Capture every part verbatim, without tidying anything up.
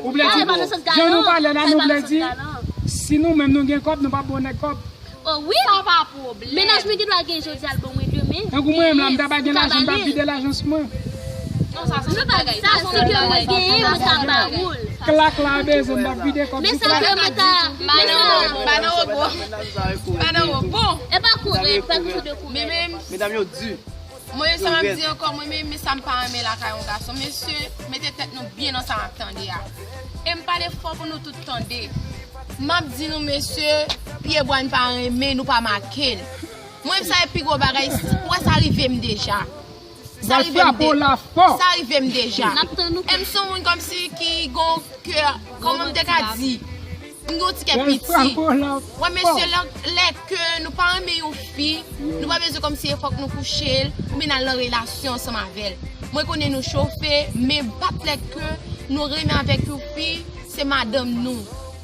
Ou vle di, jan nou pale la, nou vle di, si nou menm nou gen kòb, nou p ap ba nèg kòb. Oh wi. Sa pa pwoblèm. Mennaj mwen gen dwa gen jodi a, l ban mwen demen. Tankou mwen menm la, m ta pa gen lajan, m t ap vide lajans mwen. Non, sa se yon bagay. Sa se ke mwen genyen, mwen ta ba ou l. Klak la bezwen, m t ap vide kòb sou klak. Men sa ke mwen ta, men sa. Pa nan repò. Pa nan repò. E pa kouri, pa kouri de kouri. Men menm. Medam yo di. Mwen, sa m ap di ankò, mwen menm, men sa m pa renmen lakay yon gason. Mesye, mete tèt nou byen nan sa m ap tande a. E m pale fò pou nou tout tande. M ap di nou, mesye, pye bwa n pa renmen, nou pa make l. Mwen menm, sa e pi gwo bagay, ou wè sa rive m deja. Sa rive m de-, sa rive m deja. E m se yon moun kòmsi ki gon kè, kòman m te ka di? M gen yon ti kè piti. Wè, mesye, lè, lè ke nou pa renmen yon fi, nou pa bezwen kòmsi e fòk nou kouche l, oubyen n al nan relasyon ansanm avè l. Mwen konnen nou chofe, men bat lè ke nou renmen avèk yon fi, se madanm nou.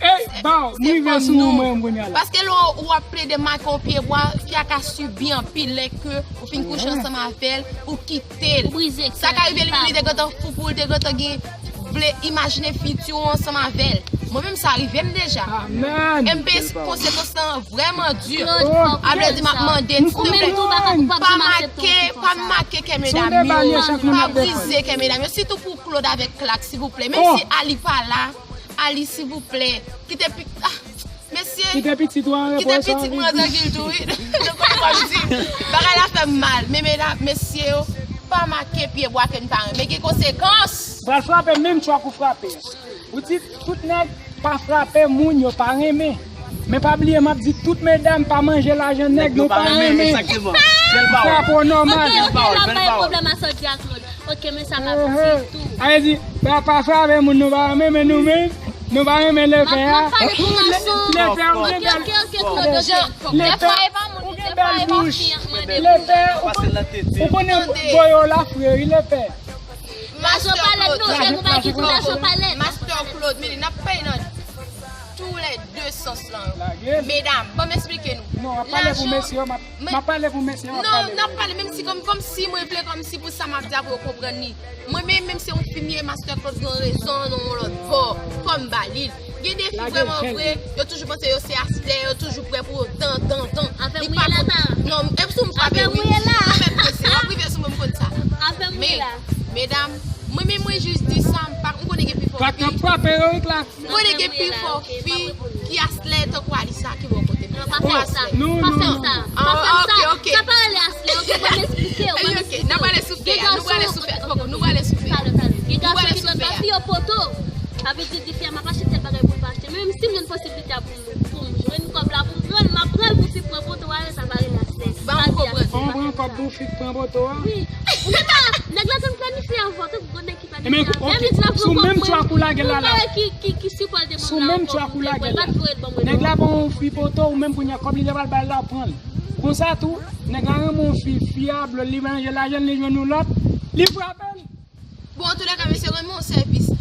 Ey, baw, m rive sou ou mwen menm kounye a la. Paske lè w ap plede make yon pye bwa, fi a ka sibi anpil lè ke ou fin kouche ansanm avè l, ou kite l. Sa ka rive li menm li te gentan fou pou l, te gentan gen vle imajine fiti w ansanm avè l. Mwen menm sa rive m deja. Amèn. M peye konsekans lan vrèman di. A vle di m ap mande, silvouplè, pa make, pa make kè medam yo. Pa brize kè medam yo. Sitou pou Claude avèk Clark, silvouplè. Menm si Ali pa la, Ali, silvouplè. Kite pi-, ah, mesye. Kite pitit ou an repo. Kite pitit mwen an trankil tou, wi. Nou konnen kòmsi bagay la fè m mal. Men, medam, mesye yo, pa make pye bwa ke n pa renmen. Gen konsekans. Pral frape menm tchwa kou frape. Ou di tout nèg pa frape moun yo pa renmen. Men pa bliye m ap di tout medam pa manje lajan nèg nou pa renmen. Frape w nòmal. Ok, ok, la bay pwoblèm a sa w di a Claude. Ok, men sa m ap di tou. A vle di, pa, pa frape moun nou pa renmen, men nou menm, nou pa renmen lepè a. Lepè ou gen bèl, lepè ou gen bèl bouch. Lepè, ou konnen boyo la fre, wi, lepè. Master Claude, Master Claude, men n ap peye nan tou lè de sans lan yo. Medam, ban m esplike nou. Non, ap pale pou mesye yo, m ap, m ap pale pou mesye yo, ap pale. Non, n ap pale, menm si kòm, kòmsi mwen vle kòmsi pou sa m ap di a pou yo konprann li. Mwen menm, menm se yon fi m ye, Master Claude gen rezon nan yon lòt bò. Fò m ba li l. Gen de fi vrèman vre, yo toujou panse yo se aslè, yo toujou prè pou yo tan, tan, tan. Afè mouye la, ta. Non, e sou m frape, wi. Afè mouye la. Afè prese, w ap rive sou mwen, m konn sa. Afè mouye la. Men, medam, mwen menm, mwen jis di sa, m pa, m konnen gen pifò fi. Frape yo, wi, Clark. M konnen gen pifò fi ki aslè tankou Alisa ki bò kote m. Non, pa fè sa. Pa fè sa. Pa fè sa. Sa pa rele aslè, ok? Ban m esplike w, ban m esplike w. N ap ale sou fè a, nou prale sou fè a. Poko, nou prale sou fè a. Talè, talè. Gen gason ki konn ba fi yo poto. Sa vle di, di fi a, m ap achte tèl bagay pou l pa achte. Men menm si m jwenn posiblite a pou m, pou m jwenn kòb la, pou m pran l, m ap pran l pou fi pran poto a, sa pa rele aslè. Ban m konprann. Fò m pran kòb pou fi pran poto a? Wi. Ou menm pa, nèg la te planifye anvan, tout gwo nèg Ebyen, ok, sou menm tchwa kou lagèl la la. Sou menm tchwa kou lagèl la. Nèg la ban w fi poto, ou menm kounye a kòb li te pral bay la, ou pran l. Konsa tou, nèg la renmen yon fi, fi a blo l, li manje lajan l, li jwenn yon lòt, li frape l. Bon, antoulèka, mesye, rann mwen yon sèvis.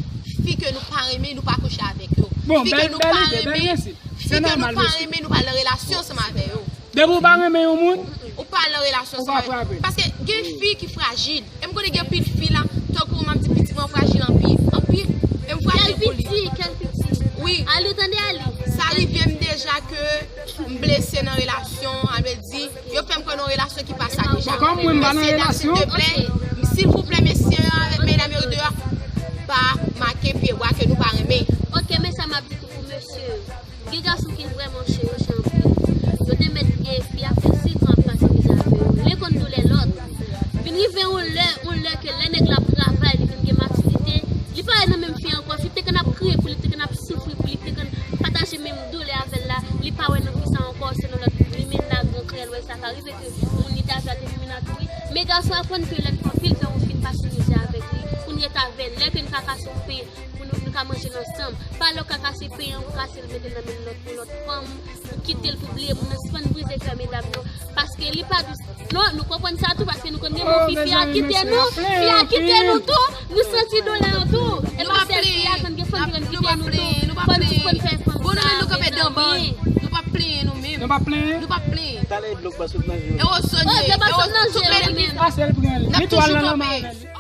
Fi ke nou pa renmen, nou pa kouche avèk yo. Fi ke nou pa renmen, fi ke nou pa renmen, nou pa nan relasyon ansanm avè yo. Depi w pa renmen yon moun, ou pa nan relasyon ansanm avè l. Paske gen fi ki frajil. E m konnen gen anpil fi la, tankou m ap di pitit mwen frajil anpil, anpil. E m frape pou li. Kèl piti, kèl piti. Wi. Ali, tande Ali. Sa rive m deja ke m blese nan relasyon, sa vle di, yo fè m kwè nan relasyon ki pa sa deja. Kòm mwen m pa nan relasyon. Silvouplè, silvouplè, mesye yo avèk medam yo deyò, pa make pye bwa ke nou pa renmen. Ok, men sa m ap di tou pou mesye yo. Gen gason ki vrèman chirurjyen anpil. Yo te mèt gen fi a fè sis zan ap pase mizè avè yo. Len konn doulè lòt. Vin rive yon lè, yon lè ke lè nèg la ap travay, li vin gen matirite, li pa wè nan menm fi a ankò. Fi te konn ap kriye pou li, te konn ap soufri pou li, te konn pataje menm doulè avè l la, li pa wè nan fi sa ankò, se nan lòt moun li mennen la gran krèl, wè sa ka rive ke moun li te avè a te vin vin atouri. Men gason aprann ke lè n pran pil tan, ou fin pase mizè avèk li, pou n ret avè l. Lè ke n ka kase yon pen, pou nou, nou ka manje l ansanm. Pa lè w ka kase pen an, ou kase l, mete l nan men lòt, yon lòt fanm, ou kite l pou bliye moun nan. Sispann brize kè medam yo. Paske li pa dous. Non, nou konprann sa tou, paske nou konn gen bon fi, fi a kite nou, fi a kite nou tou, nou santi doulè an tou. E pa sèl fi a, konn gen fanm ki konn kite nou tou. Fò nou sispann fè fanm sa, mezanmi. Nou p ap plenyen nou menm. Nou p ap plenyen? Nou p ap plenyen. Talè dlo k pa sot nan je w. E o Sonya, e o tout medam. Pase l pran l. Li tou al nan lanmè avè l.